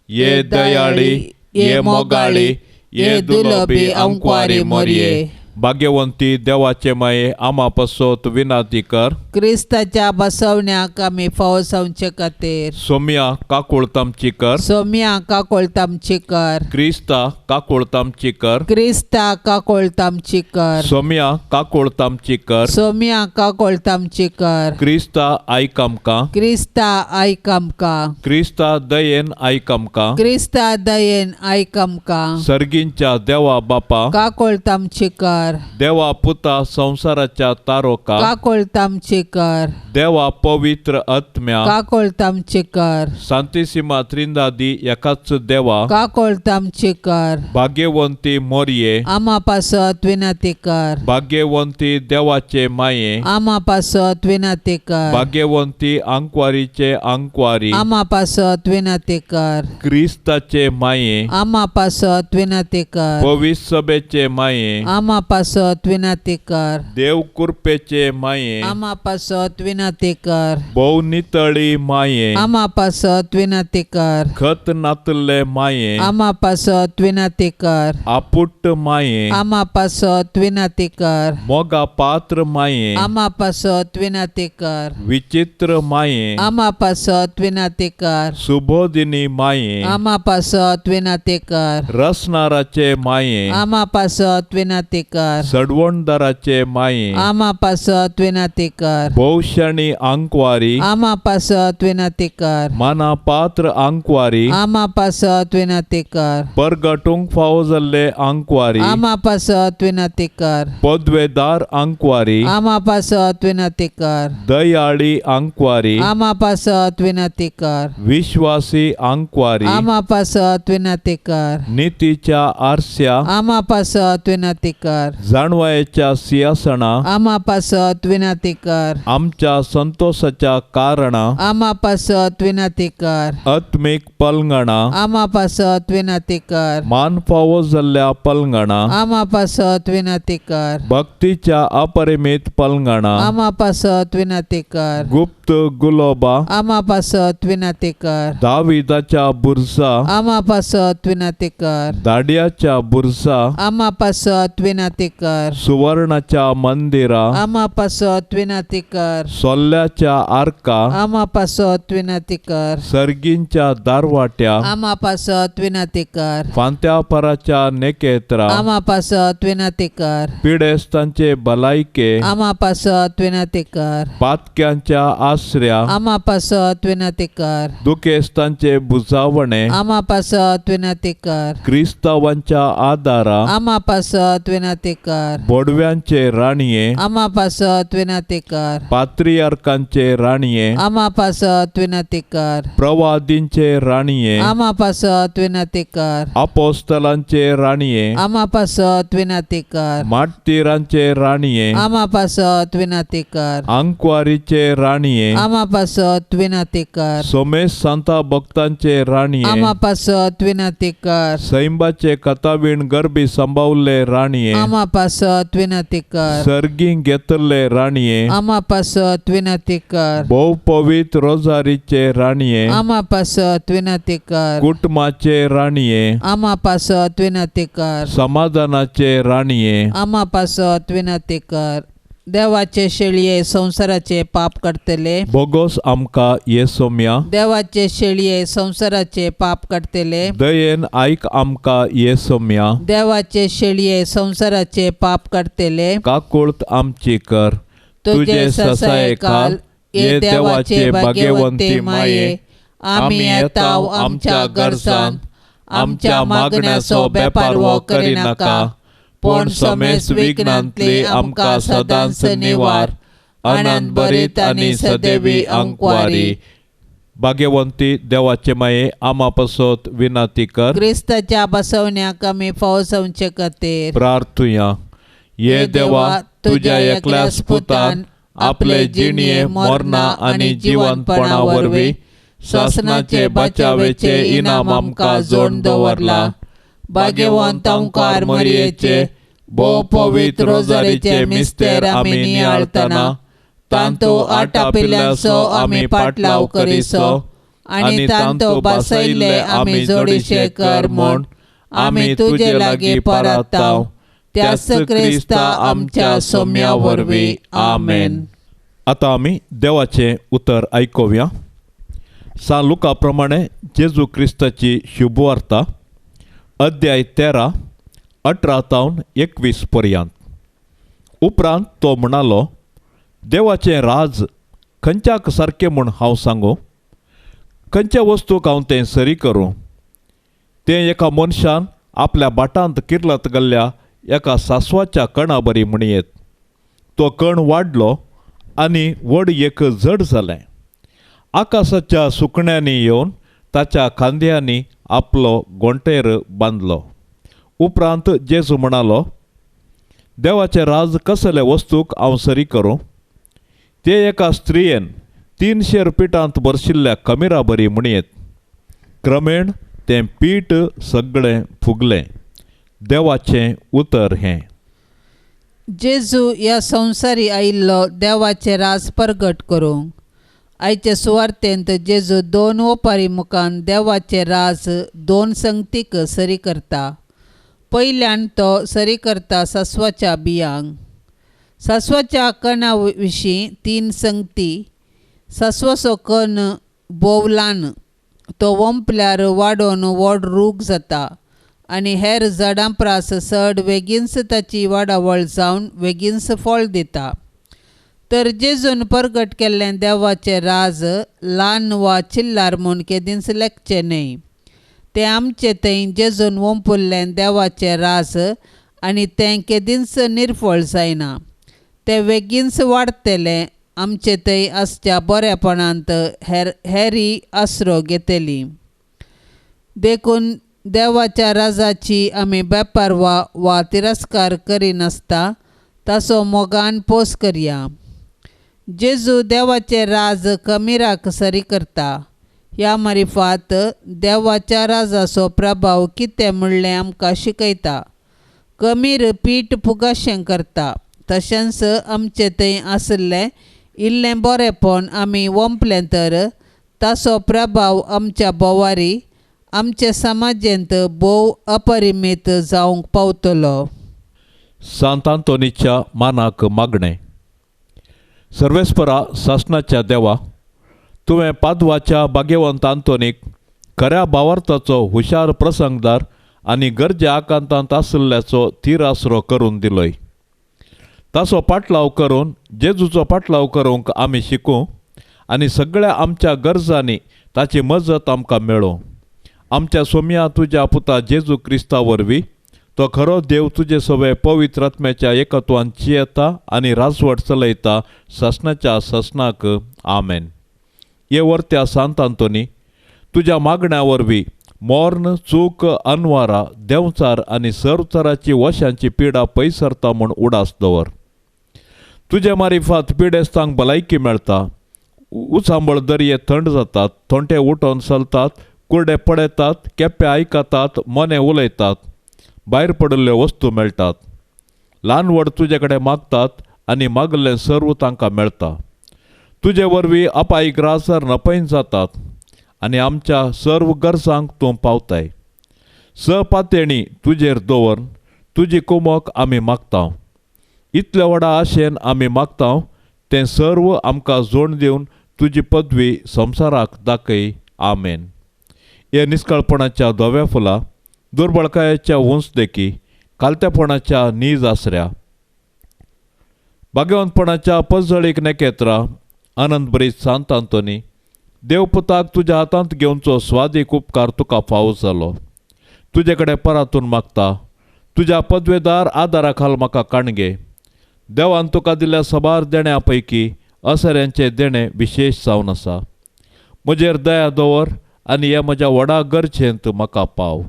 ये दयाळी, ये मोगाळी, ये दुलबी आंकवारी मोरये, भाग्यवंती देवाचे माये आमा पासत विनाती कर. क्रिस्ताच्या बसवण्याक आमी फावो जावचे खातीर सोम्या काकुळतामची कर. सोम्या काकुळतामची कर. क्रिस्ता काकुळतामची कर. क्रिस्ता काकुळतामची कर. सोम्या काकुळतामची कर. सोम्या काकुळतामची कर. क्रिस्ता आयक आमकां. क्रिस्ता आयक आमकां. क्रिस्ता दयेन आयक आमकां. क्रिस्ता दयेन आयक आमकां. सर्गींच्या देवा बापा काकुळतामची कर. देवा पुता संवसाराच्या तारोका काकुळतामची कर. देवा पवित्र आत्म्या काकुळतामची कर. सांतिसिमा त्रिंदादी एकाच देवा काकुळतामची कर. भाग्यवंती मोरये आमा पासत विनंती कर. भाग्यवंती देवाचे माये आमा पासत विनंती कर. भाग्यवंती आंकवारीचे आंकवारी आमा पासत विनंती कर. क्रिस्ताचे माये आमा पासत विनंती कर. पवित्र सभेचे माये आमा पासत विनंती कर. देव कृपेचे माये आमा पासत विनंती कर. भोव नितळी माये आमा पासत विनंती कर. खत नातले माये आमा पासत विनंती कर. आपुट्ट माये आमा पासत विनंती कर. मोगा पात्र माये आमा पासत विनंती कर. विचित्र माये आमा पासत विनंती कर. सुबोधिनी माये आमा पासत विनंती कर. रसनाराचे माये आमा पासत विनंती कर. सडवणदाराचे माये आमा पासत विनंती कर. भोवशाणी आंकवारी आमा पासत विनंती कर. माना पात्र आंकवारी आमा पासत विनंती कर. परगटूंक फावो जाल्ले आंकवारी आमा पासत विनंती कर. पदवेदार आंकवारी आमा पासत विनंती कर. दयाळी आंकवारी आमा पासत विनंती कर. विश्वासी आंकवारी आमा पासत विनंती कर. नितीच्या आरस्या आमा पासत विनंती कर. जाणवायेच्या सिंहासना आमा पासत विनंती कर. आमच्या संतोषाच्या कारणा आमा पासत विनंती कर. आत्मीक पलंगणा आमा पासत विनंती कर. मान फावो जाल्ल्या पलंगणा आमा पासत विनंती कर. भक्तीच्या अपरिमित पलंगणा आमा पासत विनंती कर. गुप्त गुलोबा आमा पासत विनंती कर. दाविदाच्या बुरसा आमा पासत विनंती कर. दाड्याच्या बुरसा आमा पासत विनंती कर. सुवर्णाच्या मंदिरा आमा पासत विनंती कर. सोल्ल्याच्या आर्का आमा पासत विनंती कर. सर्गींच्या दारवाट्या आमा पासत विनंती कर. फांत्यापराच्या नेकेत्रा आमा पासत विनंती कर. पिडेस्तांचे भलायके आमा पासत विनंती कर. पातक्यांच्या आसऱ्या आमा पासत विनंती कर. दुखेस्तांचे बुजावणे आमा पासत विनंती कर. क्रिस्तावांच्या आदारा आमा पासत विनंती कर. बोडव्यांचे राणये आमा पासत विनंती कर. पात्रियार्कांचे राणये आमा पासत विनंती कर. प्रवादींचे राणये आमा पासत विनंती कर. अपोस्तलांचे राणये आमा पासत विनंती कर. मार्टिरांचे राणये आमा पासत विनंती कर. आंकवारीचे राणये आमा पासत विनंती कर. सोमेश सांता भक्तांचे राणये आमा पासत विनंती कर. सैंबाचे कथावीण गर्भी सांबावल्ले राणये आमा पासत विनंती कर. सर्गी घेतल्ले राणये आमा पासत विनंती कर. भोव पवित्र रोजारीचे राणये आमा पासत विनंती कर. कुटुंबाचे राणये आमा पासत विनंती कर. समाधानाचे राणये आमा पासत विनंती कर. देवाचे शेळये संवसाराचे पाप काडटले बोगोस आमकां ये सोम्या. देवाचे शेळये संवसाराचे पाप काडटले दयेन आयक आमकां ये सोम्या. देवाचे शेळये संवसाराचे पाप काडटले काकुळत आमची कर. तुजे ससायकाल ये देवाचे भाग्यवंती माये आमी येता आमच्या गरजान आमच्या मागण्याचो बेपारवो करिनाका पूण समेस विघ्नांतली आमकां सदांच निवार. आनंद भरीत आनी सदैवी आंकवारी. भाग्यवंती देवाचे माये आमा पासत विनंती कर. क्रिस्ताच्या बसवण्याक आमी फावो जावचे खातीर प्रार्थुया. ये देवा, तुज्या एकल्याच पुतान आपले जिणये मरणा आनी जिवंतपणा वरवीं सासणाचे बचावेचे इनाम आमकां जोड दवरला. भाग्यवंत अंकार मरियेचे भोव पवित्र रोजारीचे मिस्तेर आमी नियाळतना तांतो आटापिल्यांचो आमी पाटलाव करिसो आनी तांतो बसयल्ले आमी जोडीशे कर म्हूण आमी तुजे लागीं परताव त्याच क्रिस्ता आमच्या सोम्या वरवीं. आमेन. आतां आमी देवाचें उतर आयकुया. सान लुका प्रमाणे जेजू क्रिस्ताची शुभवार्ता अध्याय 13 18 तावन 21 पर्यंत. उपरांत तो म्हणालो, देवाचें राज खंयच्याक सारकें म्हूण हांव सांगू? खंयच्या वस्तूक हांव तें सरी करूं? तें एका मनशान आपल्या भाटांत किर्लत गेल्ल्या एका सासवाच्या कणा बरी म्हणयेत. तो कण वाडलो आनी व्हड एक झड जालें. आकाशाच्या सुकण्यांनी येवन ताच्या खांद्यांनी आपलो गोंटेर बांदलो. उपरांत जेजू म्हणालो, देवाचें राज कसले वस्तूक हांव सरी करूं? ते एका स्त्रियेन 300 पिठांत भरशिल्ल्या कमिरा बरी म्हणयेत. क्रमेण तें पीठ सगळें फुगलें. देवाचें उतर हें. जेजू ह्या संवसारी आयिल्लो देवाचें राज परगट करूंक. आयचे सुवार्तेंत जेजू दोन ओपारी मुखान देवाचें राज दोन संगतीक सरी करता. पयल्यान तो सरी करता सासवाच्या बियांक. सासवाच्या कणा विशीं 3 संगती. सासवाचो कण भोव ल्हान, तो वंपल्यार वाडोवन व्हड रूख जाता आनी हेर झाडां प्रास चड वेगींच ताची वाडावळ जावन वेगींच फळ दिता. तर जेजून परगट केल्लें देवाचें राज ल्हान वा चिल्लार म्हूण केदींच लेखचें न्हय. तें आमचे थंय जेजून वंपुल्लें देवाचें राज आनी तें केदींच निर्फळ जायना. तें वेगींच वाडटलें. आमचे थंय आसच्या बरेपणांत हेरी आसरो घेतली. देखून देवाच्या राजाची आमी बेपारवा वा तिरस्कार करिनासता ताचो मोगान पोस करया. जेजू देवाचें राज कमिराक सरी करता. ह्या मारिफात देवाच्या राजाचो प्रभाव कितें म्हणलें आमकां शिकयता. कमीर पीठ फुगाशें करता. तशेंच आमचे थंय आशिल्लें इल्लें बरेंपण आमी वंपलें तर ताचो प्रभाव आमच्या भोवारी आमचे समाजेंत भोव अपरिमीत जावंक पावतलो. सांत आंतोनीच्या मानाक मागणें. सर्वेस्परा सासणाच्या देवा, तुवें पादवाच्या भाग्यवंत आंतोनीक खऱ्या भावार्थाचो हुशार प्रसंगदार आनी गरजे आकांतांत आशिल्ल्याचो थीर आसरो करून दिलोय. ताचो पाटलाव करून जेजूचो पाटलाव करूंक आमी शिकूं आनी सगळ्या आमच्या गरजांनी ताची मजत आमकां मेळूं. आमच्या सोम्या तुज्या पुता जेजू क्रिस्ता वरवीं तो खरो देव तुजे सवे पवित्र आत्म्याच्या एकत्वान जियेता आनी राजवट चलयता सासणाच्या सासणाक. आमेन. हे वर्त्या सांत आंतोनी, तुज्या मागण्या वरवीं मर्ण, चूक, अनवारा, देंवचार आनी सरचाराची वशांची पिडा पयसरता म्हूण उडास दवर. तुजे मारिफात पिडेस्तांक भलायकी मेळटा, उचांबळ दर्ये थंड जातात, थोंटे उठोवन चलतात, कुर्डे पळयतात, केप्पे आयकतात, मोने उलयतात, भायर पडिल्ल्यो वस्तू मेळटात. ल्हान व्हड तुजे कडेन मागतात आनी मागल्लें सर्व तांकां मेळटा. तुजे वरवीं अपायक राजर नपयन जातात आनी आमच्या सर्व गरजांक तूं पावताय. स पातेणी तुजेर दवरून तुजी कुमक आमी मागता. इतल्या व्हडा आशेन आमी मागता तें सर्व आमकां जोड दिवन तुजी पदवी संवसाराक दाखय. आमेन. हे निस्कळपणाच्या धव्या फुलां, दुर्बळकायेच्या उंच देखी, कालतेपणाच्या नीज आसऱ्या, भाग्यवंतपणाच्या पजळीक नेकेत्रा, आनंदभरीत सांत आंतोनी, देवपुताक तुज्या हातांत घेवचो स्वादीक उपकार तुका फावो जालो. तुजे कडेन परातून मागता, तुज्या पदवेदार आदारा खाल म्हाका काणगे. देवान तुका दिल्ल्या सबार देण्या पैकी असऱ्यांचें देणें विशेश जावन आसा. म्हजेर दया दवर आनी ह्या म्हज्या व्हडा गरजेंत म्हाका पाव.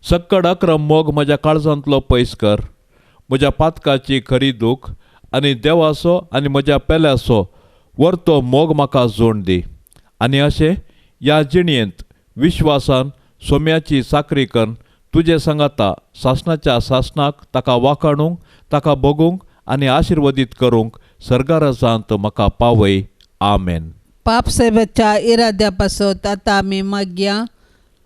सक्कड अक्रम मोग म्हज्या काळजांतलो पयस कर. म्हज्या पातकाची खरी दूख आनी देवाचो आनी म्हज्या पेल्याचो वरतो मोग म्हाका जोड दी आनी अशें ह्या जिणयेंत विश्वासान सोम्याची चाकरी करून तुजे सांगाता सासणाच्या सासणाक ताका वाखाणूंक, ताका भोगूंक आनी आशिर्वदीत करूंक सर्गाराजांत म्हाका पावय. आमेन. पापसेवेच्या इराद्या पासत आतां आमी मागया.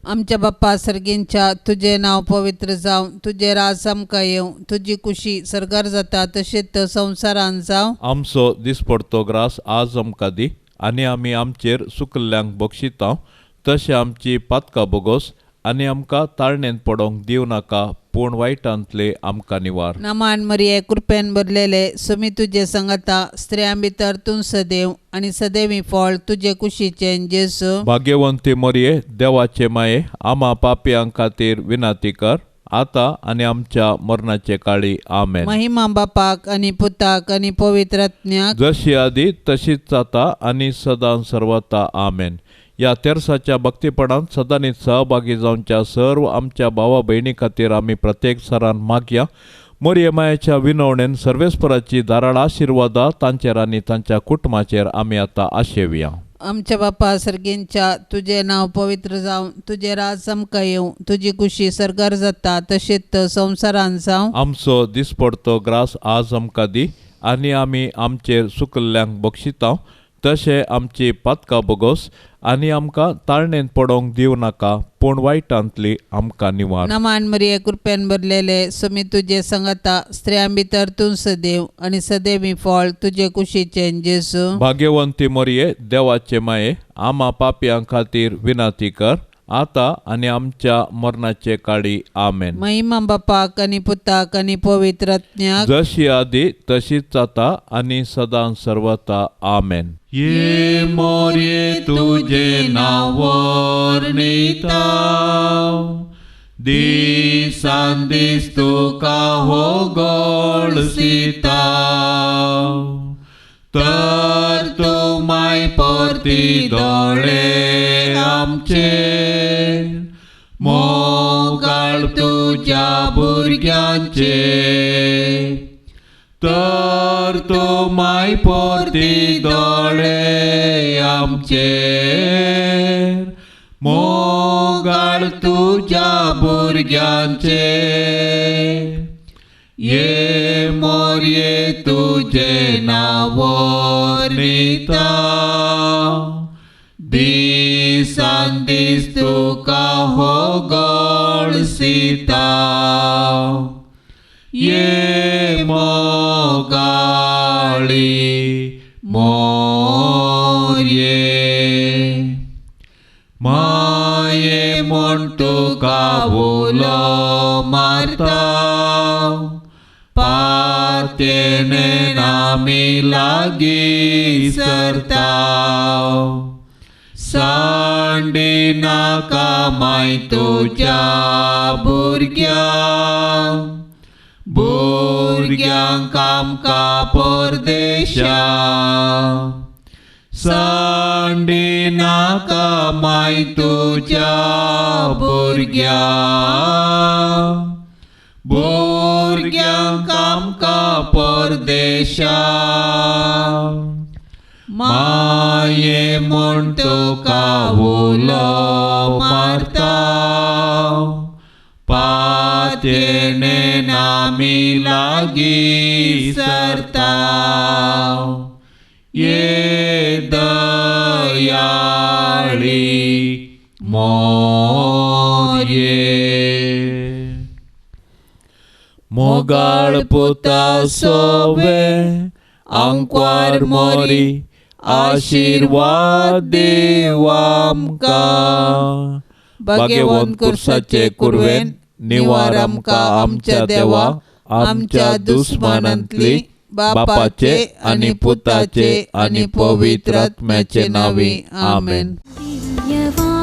आमच्या बाप्पा सर्गींच्या, तुजें नांव पवित्र जावं, तुजें राज आमकां येवं, तुजी कुशी सर्गार जाता तशेंच संवसारान जावं. आमचो दिसपडतो ग्रास आज आमकां दी आनी आमी आमचेर सुकल्ल्यांक बक्षिता तशें आमची पातकां बोगोस आनी आमकां ताळणेंत पडोंक दिवं नाका, पूण वायटांतले आमकां निवार. नमान मरिये, कृपेन भरलेले, सुमी तुजे संगता, स्त्रियां भितर तूं सदैव आनी सदैवी फळ तुजे कुशीचें जेजू. भाग्यवंती मरिये, देवाचे माये, आमा पापयां खातीर विनंती कर आतां आनी आमच्या मरणाचे काळी. आमेन. महिमा बापाक आनी पुताक आनी पवित्र आत्म्याक, जशी आदी तशीच जाता आनी सदां सर्वता. आमेन. ह्या तेरसाच्या भक्तीपणांत सदांनीच सहभागी जावच्या सर्व आमच्या भावा भयणी खातीर आमी प्रत्येक सरान मागया. मोरये मायेच्या विनवणेन सर्वेस्पराची धाराळ आशिर्वादा तांचेर आनी तांच्या कुटुंबाचेर आमी आतां आशेवया. आमच्या बापा सर्गींच्या, तुजें नांव पवित्र जावं, तुजें राज आमकां येवं, तुजी कुशी सर्गार जाता तशेंच संवसारान जावं. आमचो दिसपडतो ग्रास आज आमकां दी आनी आमी आमचेर सुकल्ल्यांक बक्षिता तशें आमची पातकां बोगोस आनी आमकां ताळणेंत पडोंक दिवं नाका, पूण वायटांतली आमकां निवार. नमान मरिये, कृपेन भरलेले, सुमी तुजे संगता, स्त्रियां भितर तूं सदैव आनी सदैवी फळ तुजे कुशीचें जेजू. भाग्यवंती मरिये, देवाचे माये, आमा पापयां खातीर विनंती कर आतां आनी आमच्या मरणाचे काळी. आमेन. महिमा बापाक आनी पुताक आनी पवित्र आत्म्याक, जशी आदी तशीच जाता आनी सदां सर्वता. आमेन. ये मोरये तुजे नांव वर्णिता, दिसान दीस तुका हो गळसिता, तर तूं माय परती दोळे आमचे, मोगाळ तुज्या भुरग्यांचे, तर तूं माय परती दोळे आमचे, मोगाळ तुज्या भुरग्यांचे. ये मोरये तुजे नांव वर्णिता, दिसान दीस तुका हो गळसिता, ये मोगाळी मोरये, माये म्हूण तुका उलो मारता, पातेणे आमी लागीं सरता, सांडी नाका माय तुज्या भुरग्यांक, भुरग्यांक आमकां परदेशा, सांडी नाका माय तुज्या भुरग्यांक, भुरग्यांक आमकां परदेशा, माये म्हूण तुका उलो मारता, पातेणे आमी लागीं सरता, ये दयाळी मोरये. मोगाळ पुता सोवे आंकवार मोरी, आशिर्वाद देव आमकां, भाग्यवंत कुर्साचे कुरवेन निवार आमकां आमच्या देवा, आमच्या दुस्मानांतली, बापाचे आनी पुताचे आनी पवित्र आत्म्याचे नांवी. आमेन. दिव्यवाणी.